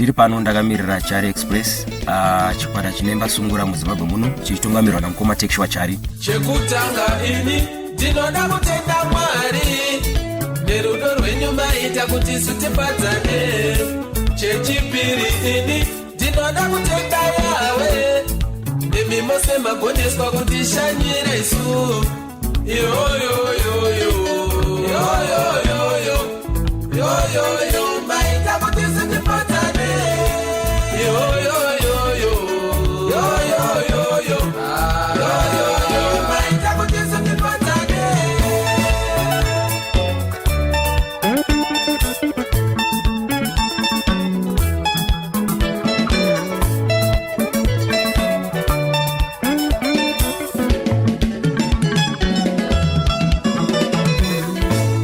Ndiri pano ndakamirira Chari Express, chikwata chinoimba sungura muZimbabwe muno chichitungamirwa namukoma Takesure Chari. Chekutanga ini ndinoda kutenda Mwari nerudo rwenyu maita kuti isu tifadzane. Chechipiri ini ndinoda kutenda Yawe nemi mose magoneswa kuti shanyire isu. Yoyoyoyo yoyoyoyo yoyoyo maita kuti isu tifadzane. Yoyoyoyo yoyoyoyo yoyoyo maita kuti isu tifadzane.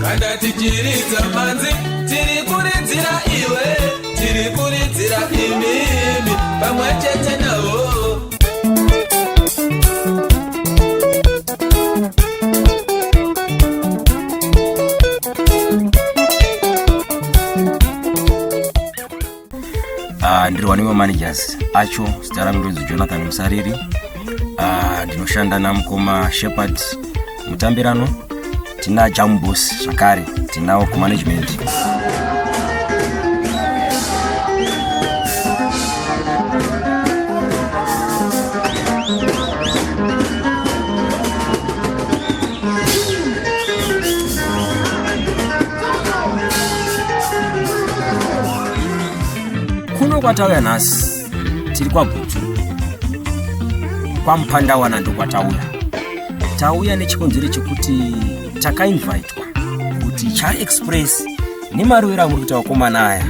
Kana tichiridza manzi tiri kuridzira iwe, tiri kuridzira imimi pamwe chete navo. Ndiri one wemamanagers acho, zita rangu ndonzi Jonathan Musariri. Ndinoshanda namukoma Shepard Mutambirano, tina Jambos zvakare tinawo kumanagement. Kuno kwatauya nhasi tiri kwaGutu, kwaMupandawana ndokwatauya. Tauya nechikonzero chekuti takainvitwa kuti Chari Express nemaruviro amuri kuita vakomana aya,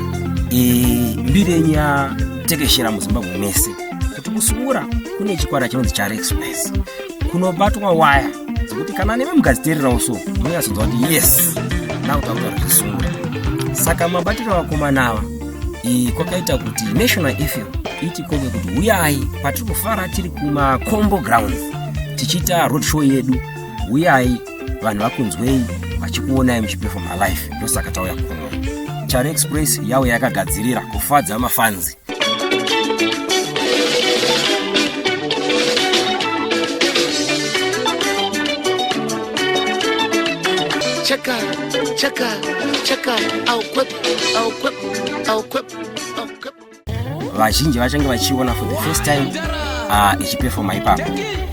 mbiri yenyu yatekeshera muZimbabwe mese kuti kusungura kune chikwata chinonzi Chari Express, kunobatwa waya dzekuti kana nemi mukadziteererawo so munonyatsonzwa kuti yes, nakutaura zvisungura. Saka mabatiro avakomana ava kwakaita kuti National FM itikoke kuti huyai patiri kufara, tiri kumaCombo Grounds tichiita road show yedu, huyai vanhu vakunzwei vachikuonai muchiperforma live. Ndosaka tauya kuno. Chari Express yauya yakagadzirira kufadza mafanzi. Chaka, chaka, chaka, au quip, au quip, au quip, au quip. Vazhinji vachange vachiona for the first time ichiperforma ipapo.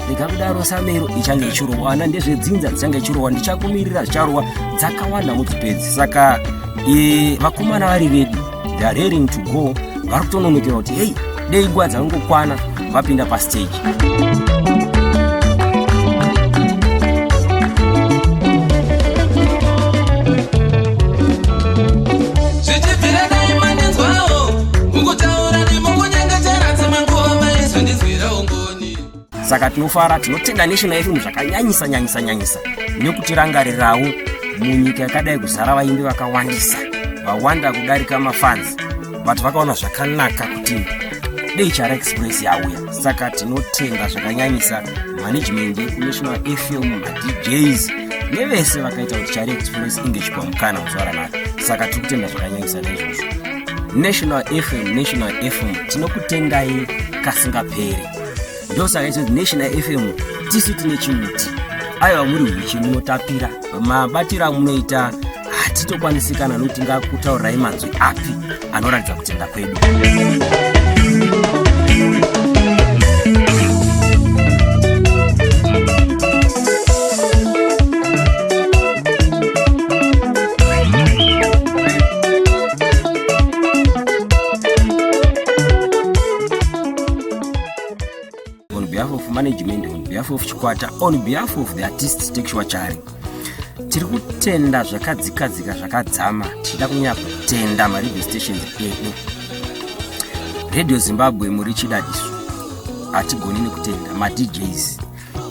Rega kudaro, Samero ichange ichirohwa, ana ndezvedzinza dzichange ichirohwa, ndichakumirira zvicharohwa, dzakawanda mudzipedzi. Saka vakomana vari ready, they are raring to go. Vari kutononokera kuti hei, dei nguva dzangokwana vapinda pastage. Zvichibvira dai mandinzwawo mukutaura nemukunyengetera, dzimwe nguva maizondinzwirawo ngoni. Saka tinofara, tinotenda National FM zvakanyanyisa nyanyisa nyanyisa nekutirangarirawo munyika yakadai kuzara vaimbi vakawandisa, vawanda kudarika mafans, but vakaona zvakanaka kuti dei Chari Express yauya. Saka tinotenda zvakanyanyisa management yekuNational FM, maDJs nevese vakaita kuti Chari Express inge ichipiwa mukana muzuva ranaka. Saka tiri kutenda zvakanyanyisa naizvozvo. National FM, National FM, tinokutendai kasingaperi. Ndosaka icho National FM tisu tine chimuti. Aiwa, muri huchi munotapira, mabatiro amunoita hatitokwanisi kana nokuti ngakutaurirai manzwi api anoratidza kutenda kwedu. On behalf of management, on behalf of chikwata, on behalf of the artist Takesure Chari, tiri kutenda zvakadzikadzika zvakadzama. Tichida kunyanya kutenda maradio stations edu. Radio Zimbabwe, muri chidadiso, hatigoni nekutenda maDJs.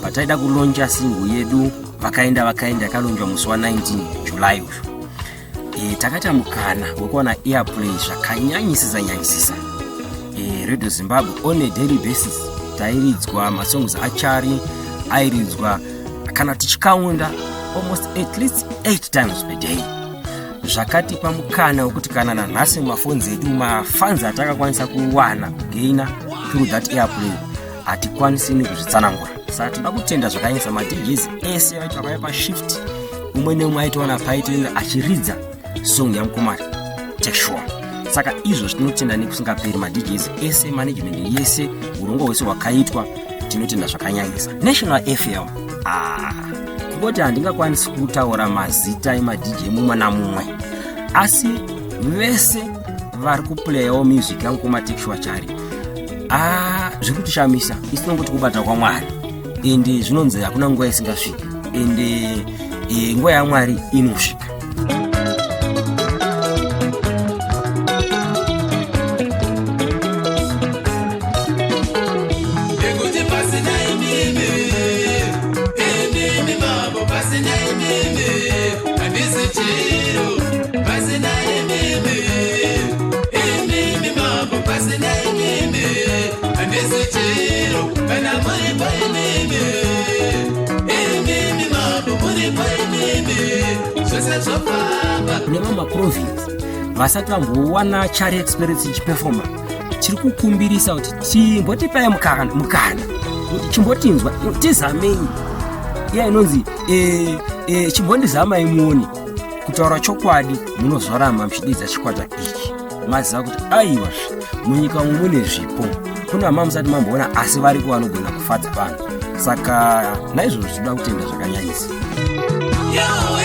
Pataida kulauncha single yedu Vakaenda Vakaenda, yakalaunchwa musi wa19 July uyu, takaita mukana wekuwana airplay zvakanyanyisisa nyanyisisa. Radio Zimbabwe, on a daily basis tairidzwa masongs aChari, airidzwa kana tichikaunda almost at least 8 times per day. Zvakatipa mukana wekuti kana nanhasi mumafoni edu, mafans atakakwanisa kuwana, kugaina through that airplay, hatikwanisi nekuzvitsanangura. Saka tinoda kutenda zvakanyanyisa maDJs ese vacho vakauya pashift. Umwe neumwe aitowana paitoinga achiridza song yamukoma Takesure. Saka izvo tinotenda nekusingaperi maDJs ese, management yese, urongwa hwese hwakaitwa, tinotenda zvakanyanyisa. National FM, ah, kungoti handingakwanisi kutaura mazita emaDJ mumwe namumwe, asi vese vari kuplayawo music yamukoma Takesure Chari, ah, zviri kutishamisa. Isi tinongoti kubata kwaMwari, ende zvinonzi hakuna nguva isingasviki, ende nguva yaMwari inosvika. Nekuti pasina imimi, imimi mambo, pasina imimi handisi chiro. Pasina imimi, imimi mambo, pasina imimi handisi chiro. Kana muripo imimi, imimi mambo, muripo imimi, zvose zvofamba. Kune mamwe maprovince vasati vambowana Chari Express ichiperforma, tiri kukumbirisa kuti chimbotipai mukana, mukana kuti chimbotinzwa, tizamei. Iya inonzi chimbondizamai muone. Kutaura chokwadi, munozoramba muchididza chikwata ichi, maziva kuti aiwa, munyika umu mune zvipo. Kuna hama musati mamboona, asi variko vanogona kufadza vanhu. Saka naizvozvo tinoda kutenda zvakanyanyisa. Yawe.